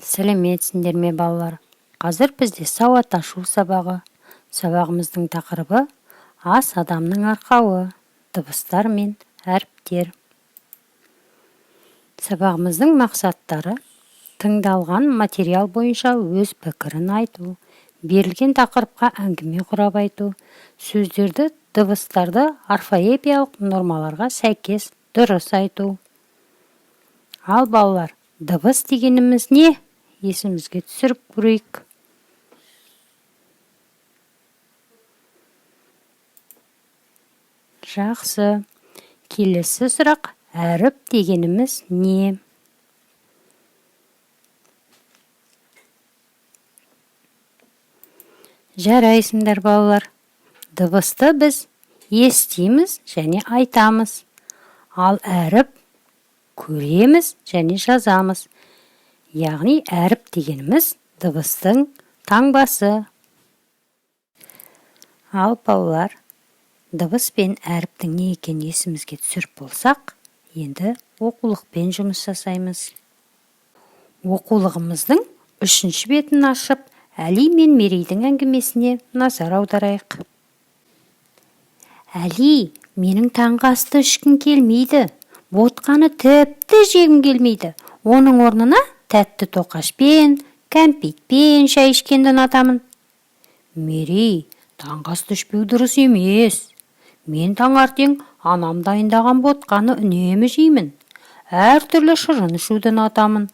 Сәлеметсіңдер ме, балалар! Қазір бізде сауат ашу сабағы. Сабағымыздың тақырыбы: «Ас адамның арқауы. Дыбыстар мен әріптер». Сабағымыздың мақсаттары: тыңдалған материал бойынша өз пікірін айту, берілген тақырыпқа әңгіме құрап айту, сөздерді, дыбыстарды орфоэпиялық нормаларға сәйкес дұрыс айту. Ал, балалар, дыбыс дегеніміз не? Есімізге түсіріп көрейік. Жақсы. Келесі сұрақ: әріп дегеніміз не? Жарайсыңдар, балалар! Дыбысты біз естиміз және айтамыз, ал әріп көреміз және жазамыз. Яғни әріп дегеніміз – дыбыстың таңбасы. Ал, балалар, дыбыс пен әріптің не екенін есімізге түсіріп болсақ, енді оқулықпен жұмыс жасаймыз. Оқулығымыздың үшінші бетін ашып, Әли мен Мерейдің әңгімесіне назар аударайық. Әли, менің таңғы асты ішкім келмейді. Ботқаны тіпті жегім келмейді. Оның орнына тәтті тоқашпен, кәмпитпен шай ішкенді ұнатамын. Мерей, таңғы асты ішпеу дұрыс емес. Мен таңертең анам дайындаған ботқаны үнемі жеймін. Әртүрлі шырын ішуді ұнатамын.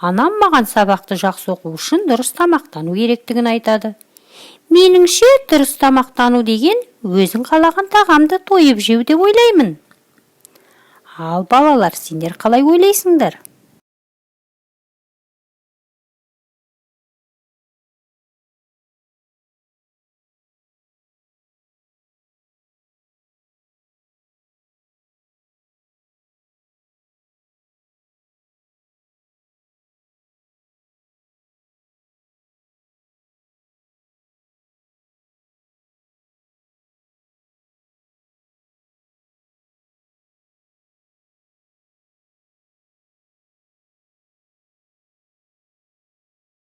Анам маған сабақты жақсы оқу үшін дұрыс тамақтану керектігін айтады. Меніңше, дұрыс тамақтану деген өзің қалаған тағамды тойып жеу деп ойлаймын. Ал, балалар, сендер қалай ойлайсыңдар?